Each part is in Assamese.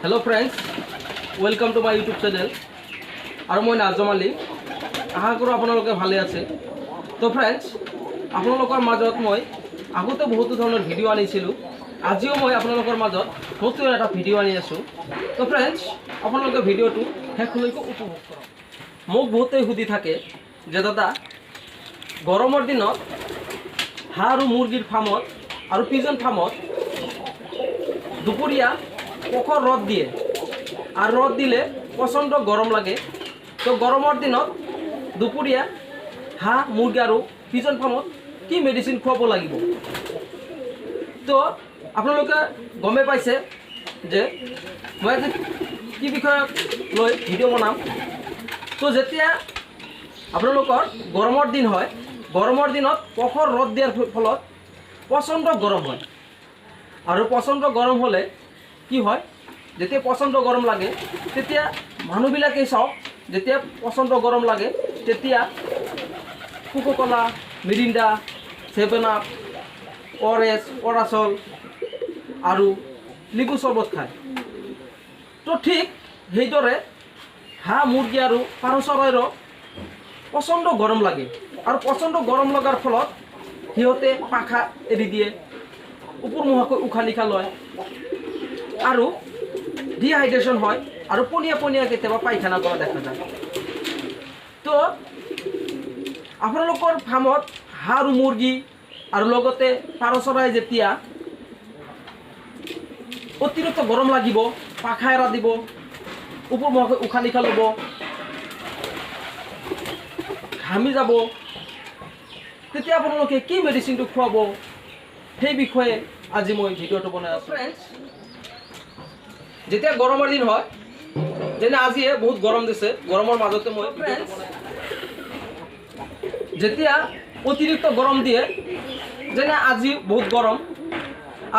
Hello friends, welcome to my YouTube channel. আৰু মই নাজম আলী। আশা কৰোঁ আপোনালোকে ভালে আছে। তো ফ্ৰেণ্ডছ, আপোনালোকৰ মাজত মই আগতে বহুতো ধৰণৰ ভিডিঅ' আনিছিলোঁ। আজিও মই আপোনালোকৰ মাজত নতুন এটা ভিডিঅ' আনি আছোঁ। তো ফ্ৰেণ্ডছ, আপোনালোকে ভিডিঅ'টো শেষলৈকে উপভোগ কৰক। মোক বহুতেই সুধি থাকে যে দাদা, গৰমৰ দিনত হাঁহ আৰু মুৰ্গীৰ ফাৰ্মত আৰু পিজন ফাৰ্মত দুপৰীয়া প্ৰখৰ ৰ'দ দিয়ে আৰু ৰ'দ দিলে প্ৰচণ্ড গৰম লাগে। তো গৰমৰ দিনত দুপৰীয়া হাঁহ, মুৰ্গী আৰু পিজন ফাৰ্মত কি মেডিচিন খুৱাব লাগিব? তো আপোনালোকে গমেই পাইছে যে মই আজি কি বিষয়ক লৈ ভিডিঅ' বনাম। তো যেতিয়া আপোনালোকৰ গৰমৰ দিন হয়, গৰমৰ দিনত প্ৰখৰ ৰ'দ দিয়াৰ ফলত প্ৰচণ্ড গৰম হয়। আৰু প্ৰচণ্ড গৰম হ'লে কি হয়? যেতিয়া প্ৰচণ্ড গৰম লাগে, তেতিয়া মানুহবিলাকে চাওক, যেতিয়া প্ৰচণ্ড গৰম লাগে তেতিয়া কোকো-ক'লা, মিৰিণ্ডা, ছেভেন আপ, অ' আৰ এছ, অৰাচল আৰু লেবু চৰ্বত খায়। তো ঠিক সেইদৰে হাঁহ, মুৰ্গী আৰু পাৰ চৰাইৰো প্ৰচণ্ড গৰম লাগে আৰু প্ৰচণ্ড গৰম লগাৰ ফলত সিহঁতে পাখা এৰি দিয়ে, ওপৰমুৱাকৈ উশাহ নিশাহ লয় আৰু ডিহাইড্ৰেশ্যন হয় আৰু পনীয়া পনীয়া কেতিয়াবা পায়খানা কৰা দেখা যায়। তো আপোনালোকৰ ফাৰ্মত হাঁহ আৰু মুৰ্গী আৰু লগতে পাৰ চৰাই যেতিয়া অতিৰিক্ত গৰম লাগিব, পাখা এৰা দিব, ওপৰমুৱাকৈ উশাহ নিশাহ ল'ব, ঘামি যাব, তেতিয়া আপোনালোকে কি মেডিচিনটো খুৱাব, সেই বিষয়ে আজি মই ভিডিঅ'টো বনাই আছোঁ। ফ্ৰেণ্ডছ, যেতিয়া গৰমৰ দিন হয়, যেনে আজিয়ে বহুত গৰম দিছে, গৰমৰ মাজতে মই, ফ্ৰেণ্ডছ, যেতিয়া অতিৰিক্ত গৰম দিয়ে, যেনে আজি বহুত গৰম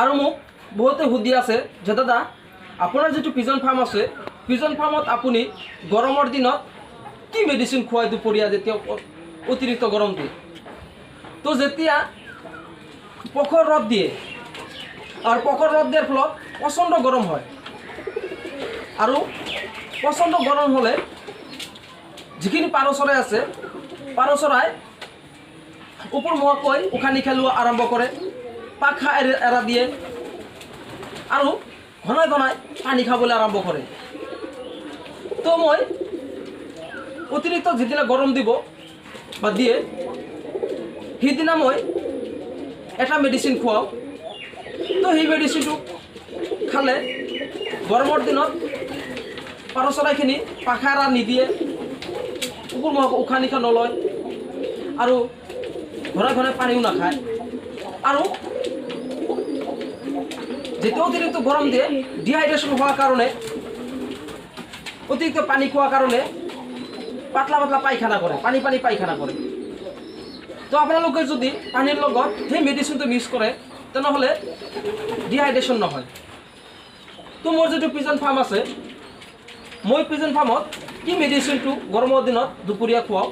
আৰু মোক বহুতে সুধি আছে যে দাদা, আপোনাৰ যিটো পিজন ফাৰ্ম আছে, পিজন ফাৰ্মত আপুনি গৰমৰ দিনত কি মেডিচিন খুৱাই দুপৰীয়া যেতিয়া অতিৰিক্ত গৰম দিয়ে? তো যেতিয়া প্ৰখৰ ৰ'দ দিয়ে আৰু প্ৰখৰ ৰ'দ দিয়াৰ ফলত প্ৰচণ্ড গৰম হয় আৰু প্ৰচণ্ড গৰম হ'লে যিখিনি পাৰ চৰাই আছে, পাৰ চৰাই ওপৰমুৱাকৈ উশাহ নিশাহ লোৱা আৰম্ভ কৰে, পাখা এৰা দিয়ে আৰু ঘনাই ঘনাই পানী খাবলৈ আৰম্ভ কৰে। তো মই অতিৰিক্ত যিদিনা গৰম দিব বা দিয়ে, সিদিনা মই এটা মেডিচিন খুৱাওঁ। তো সেই মেডিচিনটো খালে গৰমৰ দিনত পাৰ চৰাইখিনি পাখা এৰা নিদিয়ে, ওপৰমুৱাকৈ উশাহ নিশাহ নলয় আৰু ঘনাই ঘনাই পানীও নাখায়। আৰু যেতিয়া অতিৰিক্ত গৰম দিয়ে, ডিহাইড্ৰেশ্যন হোৱাৰ কাৰণে অতিৰিক্ত পানী খোৱাৰ কাৰণে পাতলা পাতলা পায়খানা কৰে, পানী পানী পায়খানা কৰে। তো আপোনালোকে যদি পানীৰ লগত সেই মেডিচিনটো মিক্স কৰে, তেনেহ'লে ডিহাইড্ৰেশ্যন নহয়। তো মোৰ যিটো পিজন ফাৰ্ম আছে, মই পিজন ফাৰ্মত কি মেডিচিনটো গৰমৰ দিনত দুপৰীয়া খুৱাওঁ,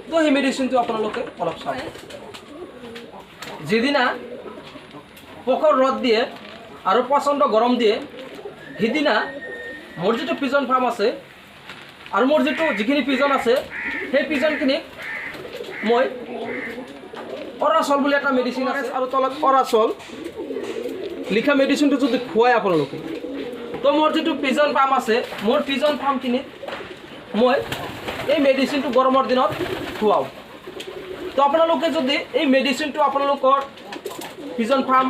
তো সেই মেডিচিনটো আপোনালোকে অলপ চাওক। যিদিনা প্ৰখৰ ৰ'দ দিয়ে আৰু প্ৰচণ্ড গৰম দিয়ে, সিদিনা মোৰ যিটো পিজন ফাৰ্ম আছে আৰু মোৰ যিখিনি পিজন আছে, সেই পিজনখিনিক মই অৰাচল বুলি এটা মেডিচিন আছে আৰু তলত অৰাচল লিখা মেডিচিনটো যদি খুৱাই আপোনালোকে, তো মোৰ যিটো পিজন ফাৰ্ম আছে, মোৰ পিজন ফাৰ্মখিনিত মই এই মেডিচিনটো গৰমৰ দিনত খুৱাওঁ। তো আপোনালোকে যদি এই মেডিচিনটো আপোনালোকৰ পিজন ফাৰ্ম,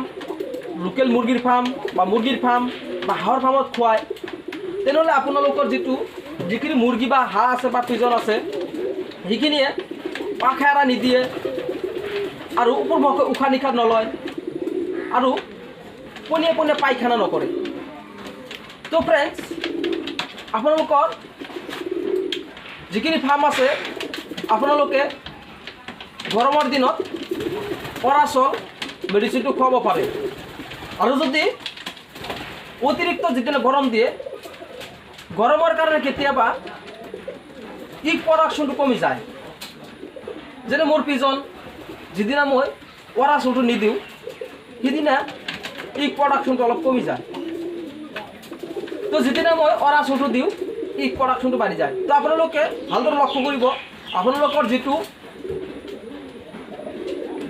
লোকেল মুৰ্গীৰ ফাৰ্ম বা মুৰ্গীৰ ফাৰ্ম বা হাঁহৰ ফাৰ্মত খুৱায়, তেনেহ'লে আপোনালোকৰ যিখিনি মুৰ্গী বা হাঁহ আছে বা পিজন আছে, সেইখিনিয়ে পাখা এৰা নিদিয়ে আৰু ওপৰমুৱাকৈ উশাহ নিশাহ নলয় আৰু পনীয়া পনীয়া পায়খানা নকৰে। তো ফ্ৰেণ্ডছ, আপোনালোকৰ যিখিনি ফাৰ্ম আছে, আপোনালোকে গৰমৰ দিনত অৰাচল মেডিচিনটো খুৱাব পাৰে। আৰু যদি অতিৰিক্ত যিদিনা গৰম দিয়ে, গৰমৰ কাৰণে কেতিয়াবা ইগ প্ৰডাকশ্যনটো কমি যায়। যেনে মোৰ পিজন, যিদিনা মই অৰাচলটো নিদিওঁ, সিদিনা ইগ প্ৰডাকশ্যনটো অলপ কমি যায়। তো যিদিনা মই অৰাচলটো দিওঁ ই প্ৰডাকশ্যনটো বাঢ়ি যায়। তো আপোনালোকে ভালদৰে লক্ষ্য কৰিব, আপোনালোকৰ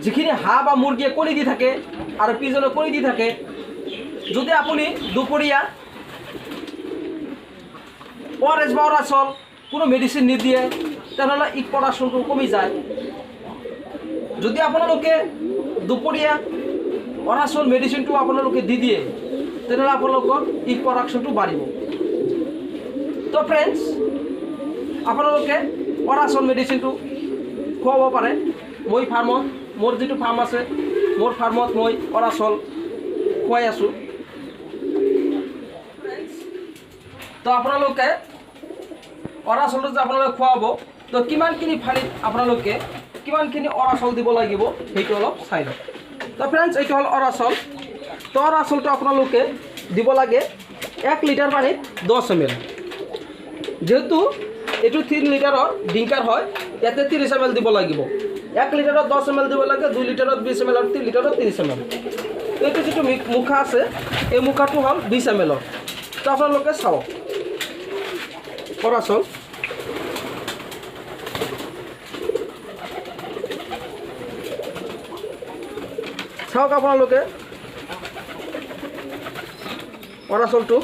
যিখিনি হাঁহ বা মুৰ্গীয়ে কণী দি থাকে আৰু পিজনে কণী দি থাকে, যদি আপুনি দুপৰীয়া অ' আৰ এছ বা অৰাচল কোনো মেডিচিন নিদিয়ে তেনেহ'লে ই প্ৰডাকশ্যনটো কমি যায়। যদি আপোনালোকে দুপৰীয়া অৰাচল মেডিচিনটো আপোনালোকে দি দিয়ে তেনেহ'লে আপোনালোকৰ ই প্ৰডাকশ্যনটো বাঢ়িব। তো ফ্ৰেণ্ডছ, আপোনালোকে অৰাচল মেডিচিনটো খুৱাব পাৰে। মই ফাৰ্মত, মোৰ যিটো ফাৰ্ম আছে, মোৰ ফাৰ্মত মই অৰাচল খুৱাই আছোঁ। তো আপোনালোকে অৰাচলটো যে আপোনালোকে খুৱাব, তো কিমানখিনি পানীত আপোনালোকে কিমানখিনি অৰাচল দিব লাগিব সেইটো অলপ চাই লওক। তো ফ্ৰেণ্ডছ, এইটো হ'ল অৰাচল। তো অৰাচলটো আপোনালোকে দিব লাগে 1 লিটাৰ পানীত 10 ml। যেহেতু এইটো 3 লিটাৰৰ ডিংকাৰ হয়, ইয়াতে 30 ml দিব লাগিব। 1 লিটাৰত 10 ml দিব লাগে, 2 লিটাৰত 20 ml আৰু 3 লিটাৰত 30 ml। এইটো যিটো মুখা আছে, এই মুখাটো হ'ল 20 ml। তো আপোনালোকে চাওক অৰাচল। চাওক আপোনালোকে অৰাচলটো।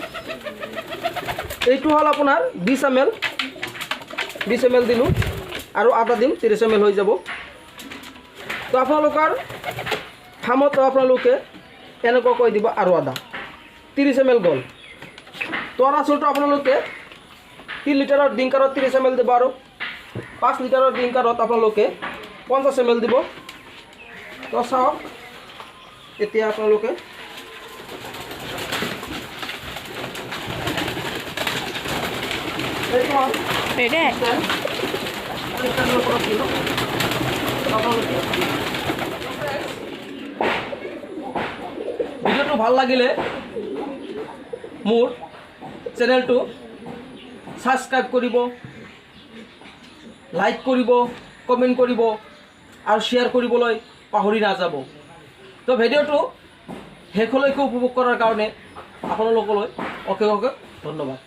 এইটো হ'ল আপোনাৰ 20 ml, 20 ml দিলোঁ আৰু আধা দিম, 30 ml হৈ যাব। তো আপোনালোকৰ ফাৰ্মতো আপোনালোকে এনেকুৱাকৈ দিব আৰু আধা, 30 ml গ'ল। তো অৰাচলটো আপোনালোকে 3 লিটাৰৰ ডিংকাৰত 30 ml দিব আৰু 5 লিটাৰৰ ডিংকাৰত আপোনালোকে 50 ml দিব। তো চাওক এতিয়া আপোনালোকে ভিডিঅ'টো ভাল লাগিলে মোৰ চেনেলটো ছাবস্ক্ৰাইব কৰিব, লাইক কৰিব, কমেণ্ট কৰিব আৰু শ্বেয়াৰ কৰিবলৈ পাহৰি নাযাব। তো ভিডিঅ'টো শেষলৈকে উপভোগ কৰাৰ কাৰণে আপোনালোকলৈ অশেষ অশেষ ধন্যবাদ।